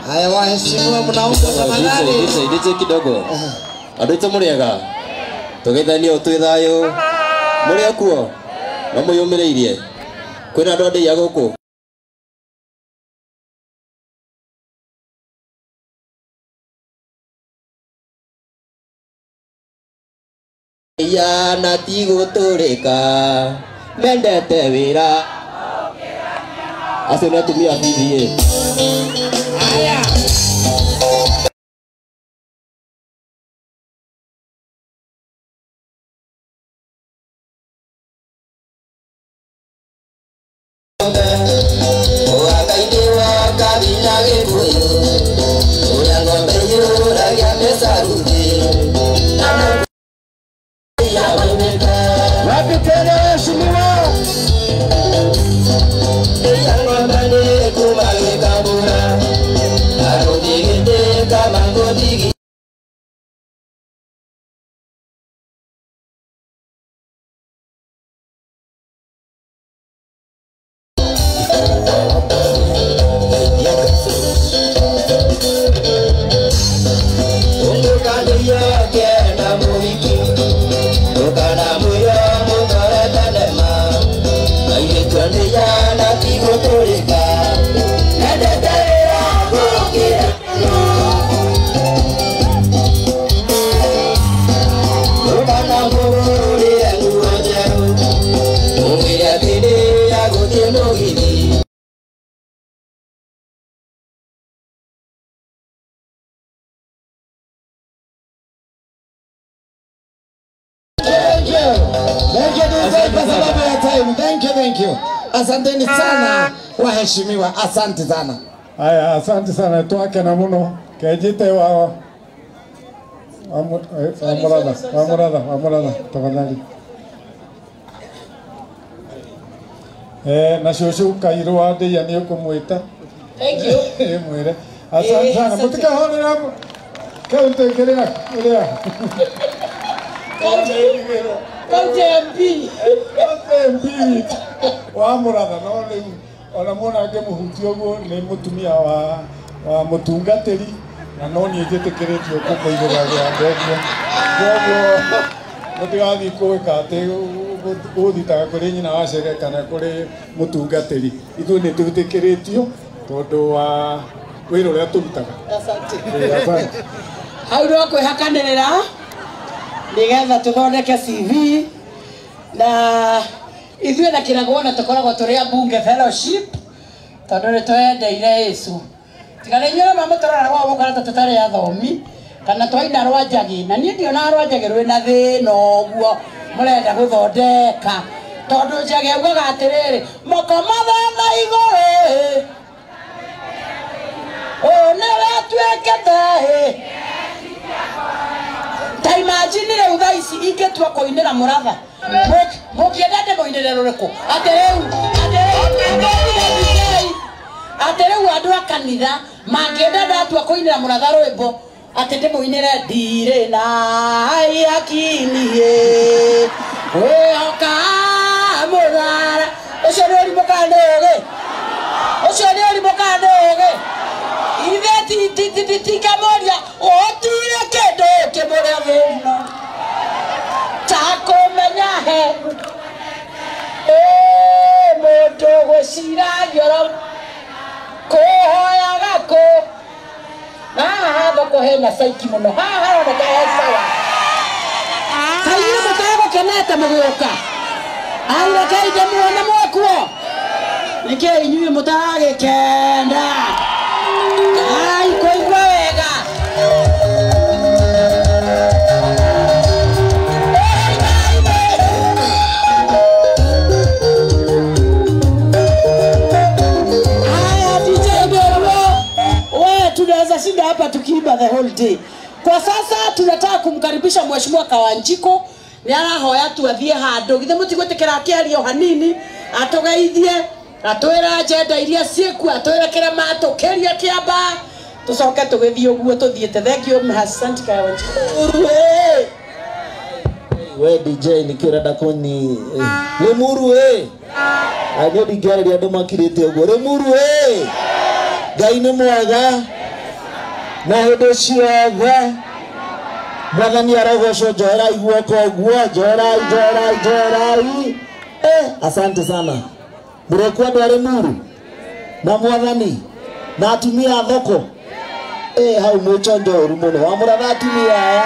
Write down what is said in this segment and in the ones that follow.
Haya, waheshimiwa mnaomba tafadhali. DJ kidogo. Andũ aitũ mũrĩega. Tũgeithanie twĩ thayũ. Mũrĩ akuo? No mwĩyũmĩrĩirie. Kwĩna andũ a ndĩia gũkũ? Ya na ti gũtũrĩka mendete wĩra. Acio nĩ atumia a BBA. Haya. Wapi tena waheshimiwa? Thank you DJ kwa sababu ya time. Thank you, thank you. Asanteni sana waheshimiwa, asante sana. Haya, asante sana twakena muno. Kejite wa Amuratha tafadhali. Na shoshu kairũ wa ndĩia nĩ ũkũmwĩta. Thank you. Mwĩre. Asante sana. Mũtikahorera kaunti kĩrĩa kĩrĩa. Kaunti MP. MP wa Muratha no rĩu ona muona ngĩmũhutia ũguo nĩ mũtumia wa mũtungatĩri na no niĩ njĩtĩkĩrĩtio kũmũigĩrĩra kĩande ũguo. Koguo mũtigathiĩ gwĩka atĩ gũthitaga kũrĩ nyina wa Chege kana kũrĩ mũtungatĩri. Ithuĩ nĩ twĩtĩkĩrĩtio tondũ wa wĩra ũrĩa tũrutaga. Asante. Hau no kwĩhakanĩrĩra nigetha tuthondeke CV na ithuĩ na kĩragwo na tũkoragwo tũrĩ a bunge fellowship tondũ nĩ twendeire Yesu. Tiga nĩ inyuĩ arĩa mũtũroraga gũkũ ta tũtarĩ athomi kana twaina rwa njagi, na niĩ ndionaga rwa njagi rwĩna thĩna ũguo mũrenda gũthondeka tondũ njagi augaga atĩrĩrĩ moko mathatha igũrũ ĩ ũũ nĩwe atuĩkĩte ĩ. Ta imagine rĩu thaa ici ingĩtua kũinĩra Mũratha mũkĩenda ndĩmũinĩre rũrĩkũ? Atĩ rĩu andũ a kanitha mangĩenda ndatua kũinĩra Mũratha rwĩmbo atĩ ndĩmũinĩre ndirĩ na yakini ĩ wĩhoka mũthara. Ũcio nĩ ũrimũ kana nĩ ũũgĩ? Ũcio nĩ ũrimũ kana nĩ ũũgĩ? Ithe tingamoria gũtirĩ kĩndũ kĩmũrĩa thĩna ta kũmenya he mũndũ gwĩciragia oro kũhoyaga kũ. Haha thoko hena caiki mũno, haha haroneka he sawa. Kaĩ inyuĩ mũtegũkenete mũgĩũka? Ai, rekei ndĩmuone mwĩkuo. Nĩkĩĩ inyuĩ mũtaragĩkenda? Ai, kũigua wega. Haya, DJ Ndoro, wewe tunaweza shinda hapa tukiimba the whole day. Kwa sasa tunataka kumkaribisha Mheshimiwa Kawanjiko. Nĩ arahoya tu athiĩ handũ githĩ mũtigwĩtĩkĩra akĩario hanini atũgeithie atwĩra agenda iria ciĩkuo atwĩre kĩrĩa matũkĩria kĩamba tũcoke tũgĩthiĩ ũguo tũthiĩte. Thank you, asante Kawanjiko. We DJ nĩkĩo ũrenda kũni Limuru ĩ niĩ ndingĩarĩria andũ makirĩte ũguo. Limuru ĩ Ngai nĩ mwega Na hĩndĩ ciothe Mwathani arogocwo. Njoerai guoko ũguo, njoerai, njoerai, njoerai. Asante sana. Mũrĩkuo andũ a Limuru na Mwathani na atumia a thoko. Hau mwĩchonjo ũru mũno. Wamũratha atumia aya.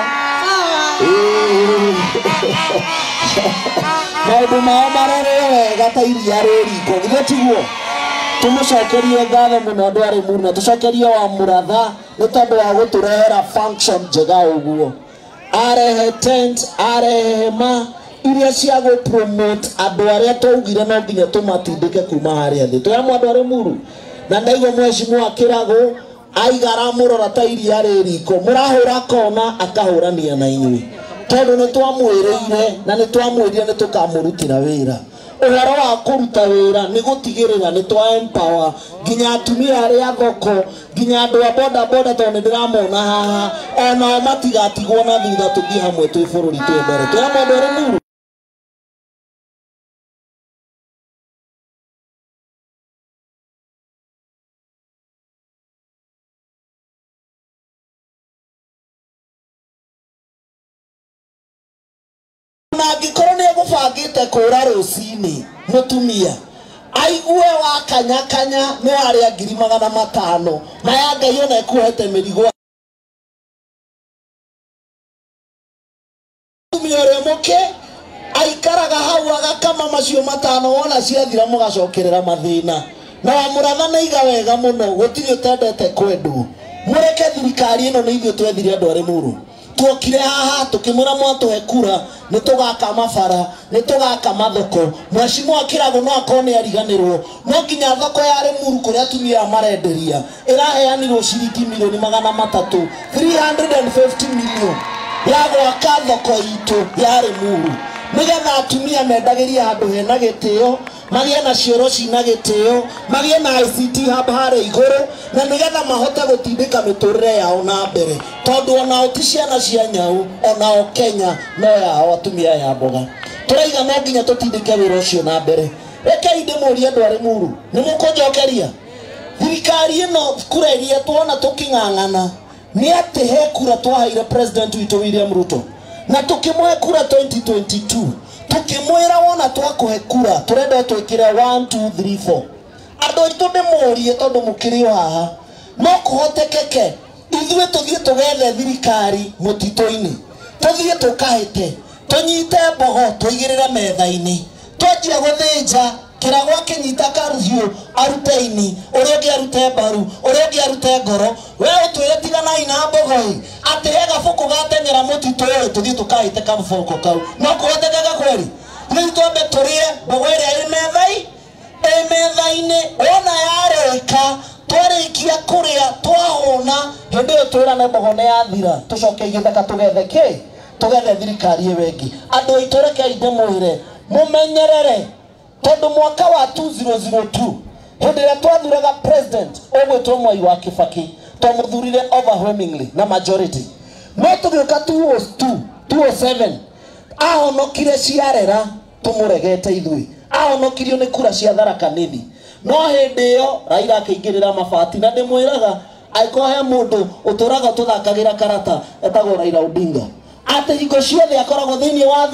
Maũndũ mao marorwo wega ta iria rĩ riko. Githĩ tiguo? Tũmũcokerie ngatho mũno andũ a Limuru na tũcokerie Wamũratha nĩ tondũ wa gũtũrehera function njega ũguo. Arehe tent, arehe hema iria cia gũ promote andũ arĩa twaugire no nginya tũmatindĩke kuma harĩa thĩ. Twĩ hamwe andũ a Limuru. Na ndaigua mheshimiwa Kĩragũ aiga aramũrora ta iria rĩ riko, mũrahũra kona akahũrania na inyuĩ, tondũ nĩ twamwĩrĩire na nĩ twamwĩrire nĩ tũkamũrutĩra wĩra. Ũhoro wa kũruta wĩra nĩ gũtigĩrĩra nĩ twa empower nginya atumia arĩa thoko, nginya andũ a boda boda, tondũ nĩ ndĩramona haha onao matigatigwo na thutha, tũthiĩ hamwe twĩ bũrũri twĩ mbere. Twĩ hamwe andũ a Limuru. Na angĩkorwo nĩ egũbangĩte kũra rũcinĩ mũtumia aigue wa kanyakanya nĩ warĩa 500,000 maya Ngai ona ekuohete mĩrigo. Mũtumia ũrĩa mũke aikaraga hau agakama macio 5 wona ciathira mũgacokerera mathĩna. Na Wamũratha nĩ aiga wega mũno, gũtirĩ ũtendete kwendwo. Mũreke thirikari ĩno nĩ ithuĩ twethire andũ a Limuru. Tuokire haha tukimwĩra mwatũhe kura nĩ tũgaka mabara, nĩ tũgaka mathoko. Mheshimiwa Kĩragũ no akorwo nĩ ariganĩrwo, no nginya thoko ya Limuru kũrĩa atumia aya marenderia ĩraheanirwo ciringi 300,000,000, 350 million ya gwaka thoko itũ ya Limuru, nĩgetha atumia mendagĩrie handũ hena gĩtĩo, magĩe na cioro cina gĩtĩo, magĩe na ICT hub harĩa igũrũ, na nĩgetha mahote gũtindĩka mĩtũrĩre yao na mbere, tondũ onao ti ciana cia nyau, onao Kenya no yao atumia aya mboga. Tũraiga no nginya tũtindĩke wĩra ũcio na mbere. Rekei ndĩmũrie andũ a Limuru, nĩ mũkũnjokeria? Thirikari ĩno kura iria tuona tũkĩng'ang'ana nĩ atĩ he kura twaheire President witũ William Ruto, na tũkĩmũhe kura 2022, tukimwira wona twakuhe kura turenda twikire 1 2 3 4. Andũ aitũ ndĩmũrie tondũ mũkĩrĩ o haha, no kũhotekeke ithuĩ tũthiĩ tũgethe thirikari mũtitũ-inĩ, tũthiĩ tũkahĩte, tũnyite mbogo tũigĩrĩre metha-inĩ, twanjia gũthĩnja Kĩragũ akĩnyita karũhiũ arute ini, ũrĩa ũngĩ arute mbaru, ũrĩa ũngĩ arute ngoro, we ũtwĩre tiganai na mbogo ĩ, atĩ he gabũkũ gateng'era mũtitũ ĩ, tũthiĩ tũkahĩte kabũkũ kau. No kũhotekeke kweri? Rĩu twambe tũrĩe mbogo ĩrĩa ĩ metha-inĩ, wona yarĩka, twarĩkia kũrĩa, twahũna, hĩndĩ ĩyo twĩrane mbogo nĩ yathira, tũcoke gĩthaka tũgethe kĩ? Tũgethe thirikari ĩyo ĩngĩ. Andũ aitũ rekei ndĩmwĩre, mũmenyerere, tondũ mwaka wa 2002 hĩndĩ ĩrĩa twathuraga president ũgwĩtwo Mwai wa Kibaki, twamũthurire overwhelmingly na majority. No tũgĩũka 2007 ahonokire ciarera tũmũregete ithuĩ, ahonokirio nĩ kura cia Tharaka Nithi. No hĩndĩ ĩyo Raila akĩingĩrĩra mabati, na ndĩmwĩraga angĩkorwo he mũndũ ũtũraga tũthakagĩra karata etagwo Raila Odinga, atĩ hingo ciothe akoragwo thĩinĩ wa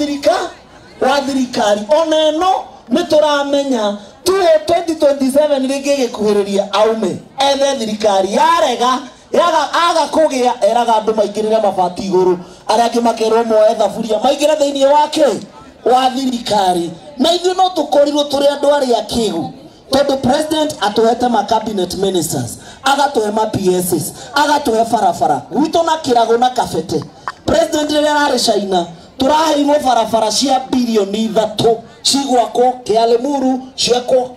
thirikari. Ona ĩno nĩ tũramenya 2027 rĩngĩ ĩgĩkuhĩrĩria aume ethe thirikari, yarega aga kũgĩa eraga andũ maingĩrĩre mabati igũrũ, arĩa angĩ makerwo moe thaburia maingĩre thĩinĩ wake wa thirikari. Na ithuĩ no tũkorirwo tũrĩ andũ arĩa akĩgu, tondũ president atũhete ma cabinet ministers, agatũhe ma PSs, agatũhe barabara gwitũ na Kĩragũ na Kabete. President rĩrĩa ararĩ China tũraheirwo barabara cia 3 bilioni cigwakwo kĩa Limuru, ciakwo